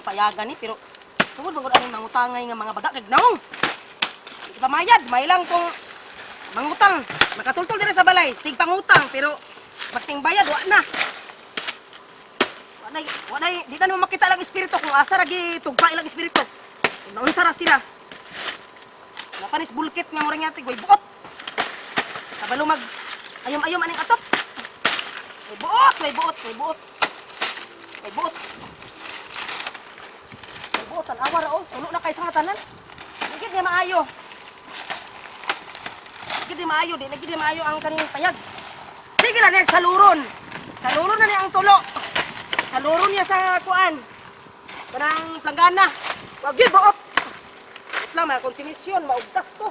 payagan ni pero tungod bangod aning mangutangay nga mga baga kag naong. Ipamayad, may lang kung mangutang, makatultol dire sa balay, sig pangutang pero magting bayad wa na. Wa na, wa na, di na mo makita lang espiritu kung asa ra gitugpa ilang espiritu. Kung naunsa ra sila. Napanis bulkit nga murang yati, way buot. Kabalo mag ayom-ayom aning atop. Way buot, way buot, way buot. Way buot. Way buot, tan-awa ra oh. Tulo na kay sa nga tanan. Di niya maayo. Di niya maayo, di na gid niya maayo ang kaning payag. Sige na niya saluron. Saluron na niya ang tulo. Saluron niya sa kuan. Kanang planggana. Wag gyud buot. Buot lang mga konsumisyon, maugtas ko.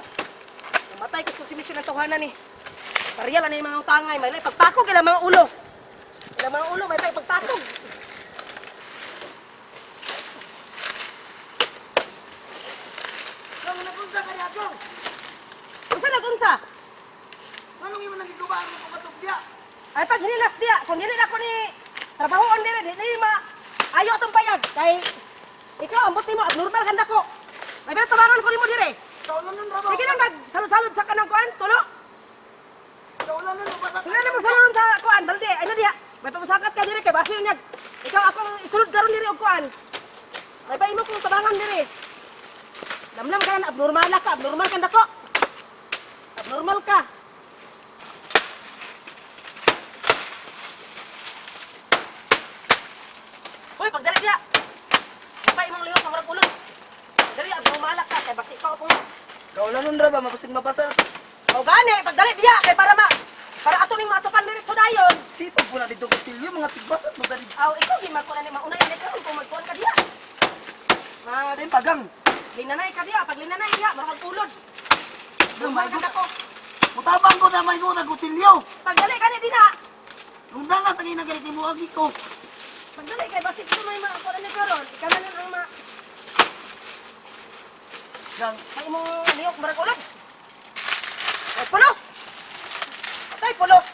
Namatay ko sa konsumisyon ng tawhanan ni. Pariyal ano yung mga utangay, may lay pagtakog ilang mga ulo. Ilang mga ulo, may lay pagtakog. Kang nagunsa ka niya, Kong? Unsa nagunsa? Anong imo nagigubaan mo kung katugya? Ay pag hinilas diya, kung dili na ko ni trabahoon dire, di ni ma ayo atong payag kay ikaw ambot nimo abnormal ganda ko. May ba tabangan ko nimo dire. Kaulan nun, Rabo. Sige lang mag salud-salud sa kanang kuan, tulo. Kaulan nun, mabasa Sige lang magsalud sa kuan, balde. Ano diha? May pamusakat ka dire kay basi niya. Ikaw akong isulod karon dire og kuan. May pa imo kong tabangan dire. Lamlam ka na abnormal ka, abnormal ka dako. Abnormal ka. Uy, pagdali diha. Pa imong lihok ang murag ulod. Dali abnormal ka kay basi ikaw akong Kaulan nun, Rabo. Mabasig mabasa. O gani, pagdali diha kay para ma para ato ning maatupan diretso dayon. Sito po na dito kutsilyo, mga tigbasat mo dali. Aw, ikaw di magkuan ni maunay ani karon kung magkuan ka diha. Mag Tayo pagang. linanay ka diha, pag linanay diha, murag ulod. May Normal ka dako. Mutabang ko na may na kutsilyo. Pagdali ka ni dinha. Lunda nga sa ginagalit mo agi ko. Pagdali kay basig ko may makuan ani karon, ikaw na lang ang ma Gang. may imong lihok murag ulod. Ay, pulos. Patay pulos.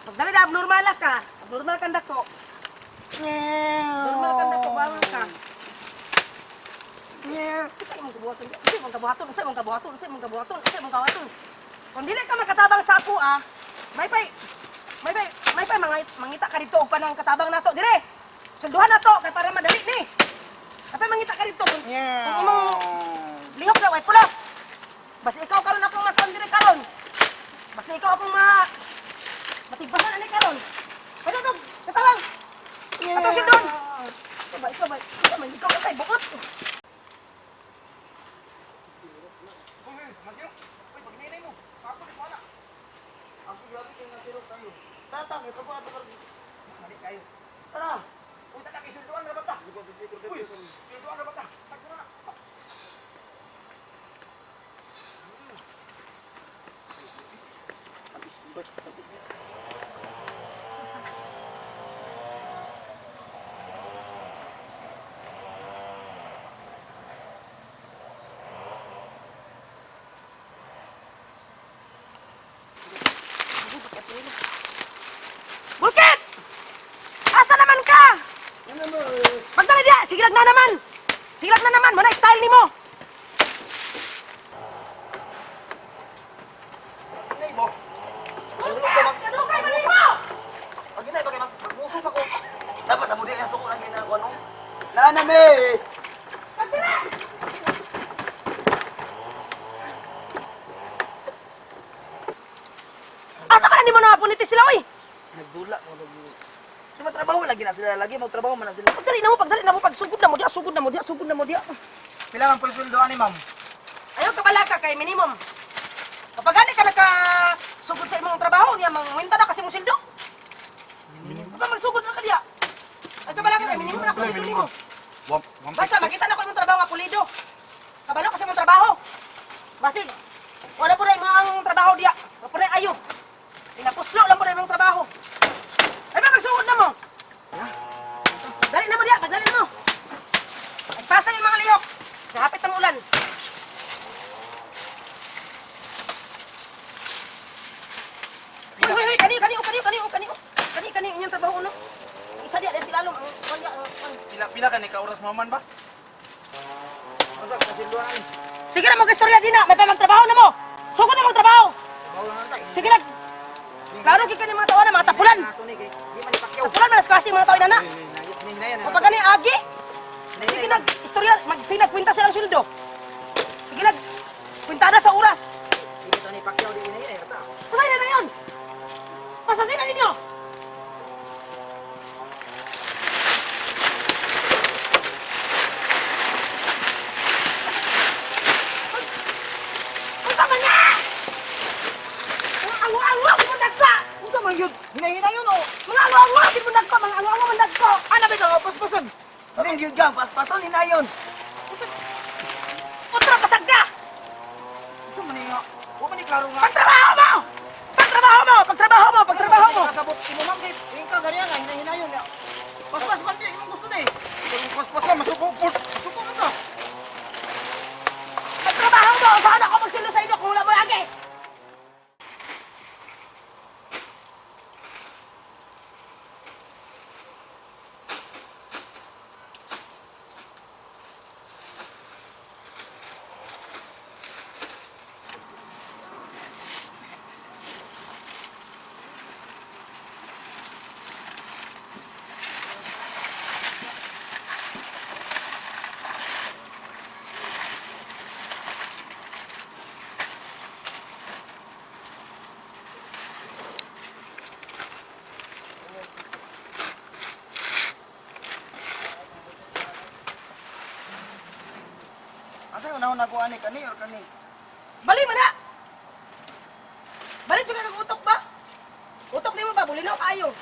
Pagdali na abnormal ka, abnormal ka dako. Normal ka dako, bawang ka. Unsa imong kabuhaton? Unsa imong kabuhaton? Unsa imong kabuhaton? Unsa imong kabuhaton? Unsa imong kabuhaton? Kung dili ka makatabang sa ako ah, may pay mga mangita ka dito og panang katabang nato dire. Sunduhan nato kay para madali ni. Kapay mangita ka dito kung imong lihok na way pulos. Basta ikaw karon akong makuan dire karon. Basta ikaw akong matigbasan ani karon. Kaya to, katabang. Ato sundon. Ikaw ba, ikaw ba, ikaw ba, ikaw ba kay buot. Ako grabe kayo natiro tayo. Tara, tang, isa po ato karon. Mali kayo. Tara. Uy, tata, kay sulduan ra ba ta? Uy, sulduan ra ba ta? Tagpo na. Bulkit! Asa naman ka? Ano mo? Pagdali diya, sigilag na naman. Sigilag na naman, muna style nimo. Inay mo. Bulkit! Kadugay man nimo! Pag inay, pag magmuso pa ko. Sama sa mudi ang suko lang ginagawa no. Lana me. Pagdali! Asa man nimo na puniti sila oy? Nagdula mo lagi. Di matrabaho lagi na sila lagi magtrabaho man na sila. Pagdali na mo, pagdali na mo, pagsugod na mo diya, sugod na mo diya, sugod na mo diya. Pila man po sulduan ni ma'am? Ayaw ka pala ka kay minimum. Kapag gani ka nakasugod sa imong trabaho niya, mangwinta na kasi mong sildo. Minimum. Kapag magsugod na ka diya. Ay ka pala ka kay minimum na ako sildo nimo. Basta makita na ko imong trabaho nga pulido. Kabalo kasi imong trabaho. Basig, wala po na imong trabaho diya. Wala po na ayo. Pinapuslo lang po na imong trabaho. Ay ba magsugod na mo? Dali na mo diya, pagdali na mo. Ay pasa yung mga lihok. Nahapit ang ulan. Hoy, hoy, hoy, kani, kani, kani, kani, kani. man ba? Masa ka silduan. Sige na mag-istorya din na, may pa magtrabaho na mo. Sugod na magtrabaho. Trabaho na tayo. Sige lang. Klaro gid ka ni mga tao na mga tapulan. Ato ni kay di man ipakyaw. Tapulan man sa klase mga tao na. Hinayan. Kapag gani agi, sige nag istorya, mag sige nagkwenta silang sweldo. Sige nag kwenta na sa oras. Di to ni Pacquiao di hinayan ta. Pasay na na yun. Paspasin na ninyo. Unsa man na! Mga ango-ango mo nagka! Unsa man yun? Hinahinayon oh. Mga ango-ango mo nagka, mga ango-ango mo nagka. Ana ba ka paspasan? Ano gyud gang paspasan hinayon. Putra pasagka! Unsa man nga? Wa man ni klaro nga. Pagtrabaho mo! Pagtrabaho mo! Pagtrabaho mo! Pagtrabaho mo! Kasabot imo man kay ing ka ganiya nga hinahinayon nga. Paspas man di imong gusto ni. Paspas na masuko po. Suko man ka. Pagtrabaho mo! Saan ako magsilo sa inyo kung wala mo agi? Asa yung unahon nako ani kani or kani? Bali man na! Bali jud ka utok ba? Utok nimo ba bulinaw kaayo.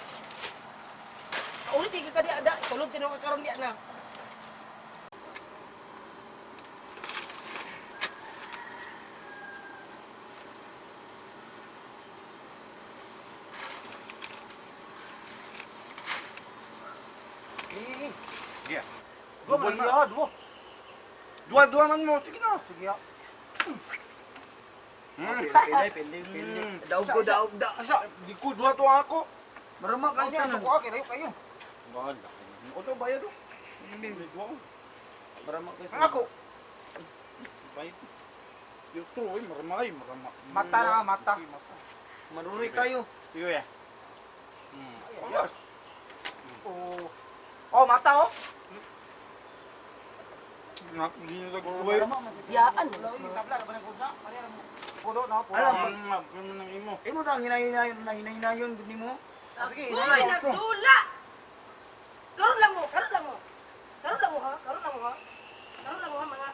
Ulit di ka di ada, tulog tinuod ka karon di na. Eh. Sige. Dua man Dua, dua. Dua, dua man mo. Sige na. Sige. ah. Hmm. Pili, pili, pili. Daog ko, daog da. Asa, di ko dua to ako. Marama ka Kasi sa ano ko ko okay, tayo kayo. Bahala. Oto bayad oh. Hindi dua. Marama ka. Ang ako. Bayad. Yung to, oy, maramay, marama. Mata na nga, mata. Maruri kayo. Sige ya. Hmm. Oh. Oh, mata oh. Nak, di na sa Yaan mo. Alam Alam, ng imo. Imo ta hinahinayon na hinahinayon gud nimo. Sige, Uy, nagdula! Karon lang mo, karon lang mo. Karon lang mo ha, karon lang mo ha. Karon lang mo ha mga.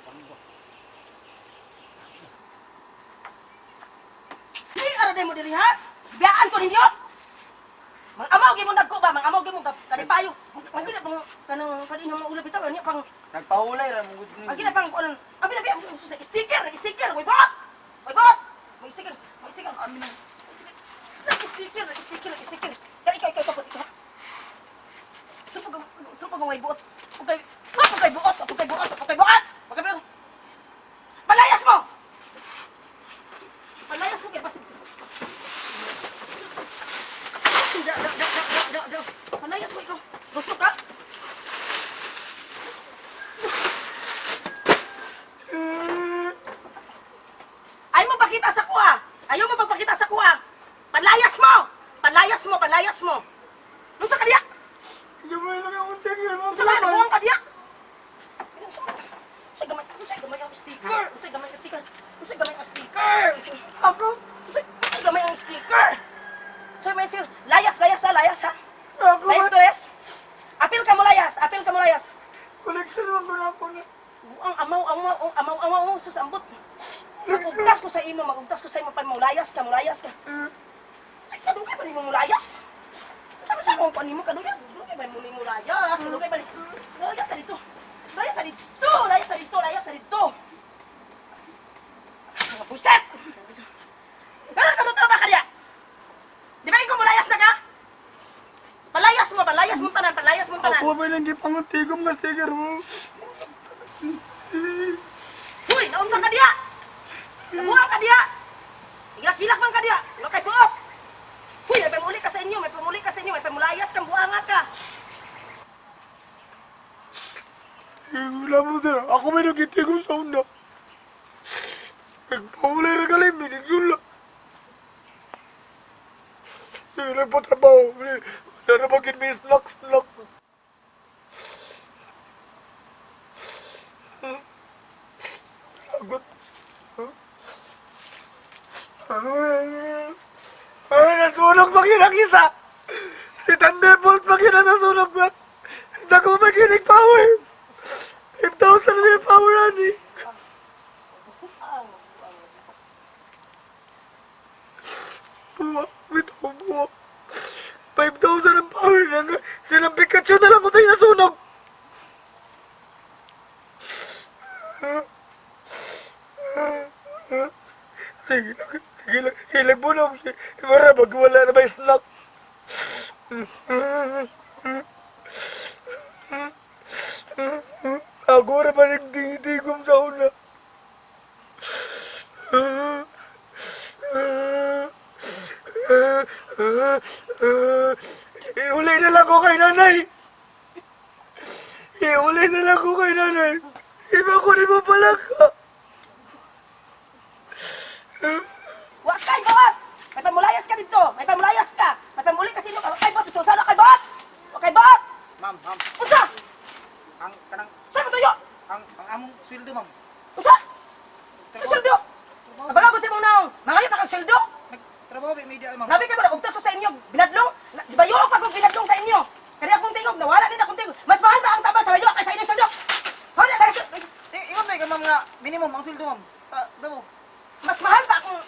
Di ara mo diri ha. Biyaan ko ninyo. Mga amaw gyud mo nagko ba, mga amaw gyud mo kanipayo. Ang gina pang kanang kanina mga ulo bitaw niya pang Nagpahulay ra mo gud nimo. ang gina pang ano, ang gina sticker, sticker, way bot. Way bot. May sticker, may sticker. Amin na. Sticker, sticker, sticker. Kaya ikaw, ikaw, ikaw, ikaw. Ito pag may buot. Pagkay, pagkay buot, pagkay buot, pagkay buot. Pagkay buot. Palayas mo! Palayas mo kaya basig. Da, da, da, da, da, da, da. Palayas mo ikaw. Gusto ka? Ayaw mo pakita sa kuha. Ayaw mo pagpakita sa kuha. Palayas mo! Palayas mo, palayas mo. Nung sa kadiya? Gamay lang ako sticker mo. Sa mga nabuang kadiya? Sa gamay, sa gamay ang sticker. Sa gamay ang sticker. Sa gamay ang sticker. Ako? Sa gamay ang sticker. Sa gamay sticker. Layas, layas ha, layas ha. Ako. Layas ko, layas. Apil ka mo layas, apil ka mo layas. Collection mo ko na ako na. Ang amaw, amaw, ang amaw, amaw, amaw, sus, ambot. Magugtas ko sa imo, magugtas ko sa imo, pan mo layas ka, mo layas ka. Sa kadugay ba nimo mulayas? Sa sa akong pan nimo kadugay, kadugay ba nimo mulayas? Kadugay ba ni Layas na dito. Layas na dito, layas na dito, layas na dito. Mga buset! Ganun ka totoo ba kaya? Di ba ikaw mulayas na ka? Palayas mo, palayas mo tanan, palayas mo tanan. Ako ba lang gipangutigom nga sticker mo? Huy, naunsa ka diya? Nabuang ka diya? Hilak-hilak man ka diya. Wala kay buot. Huy, may pamuli ka sa inyo, may pamuli ka sa inyo, may pamulayas kang buanga ka. Nagpahulay na galing, minigula. Hindi na po trabaho. Wala na ba may snack, snack. Sagot. Ay, nasunog ba yun ang isa? Si Thunderbolt ba yun ang nasunog ba? Naku, makinig power. 5,000 na yung power, ani. Buwa, wait, buwa. 5,000 ang power na. Silang Pikachu na lang kung tayo nasunog. Sige lang, sige lang, sige lang po lang. Para magwala na may snack. Ako na ba nagtitigom sa una? Iulay na lang ko kay nanay. Iulay na lang ko kay nanay. Iba ko ni mapalaka. Wa kay buot. May pamulayas ka dito. May pamulayas ka. May pamuli ka sino ka. Wa kay buot. Bisan sana kay buot. Wa kay buot. Ma'am, ma'am, Unsa? ang kanang Sa mo tuyo? ang among sweldo, ma'am. Unsa? Sa sweldo. Kabalo sa imong naong. Mangayo pa kang sweldo. Nagtrabaho ba media, ma'am? Nabi ka ba naugtas ko sa inyo binadlong? Di ba pa kong binadlong sa inyo? Kaya akong tingog, nawala din akong tingog. Mas mahal ba ang tama sa bayo kaysa inyong sweldo? Hoy, tayo Eh, ingon tayo ka, ma'am, nga minimum ang sweldo, ma'am. Ta, dabo. Mas mahal ba akong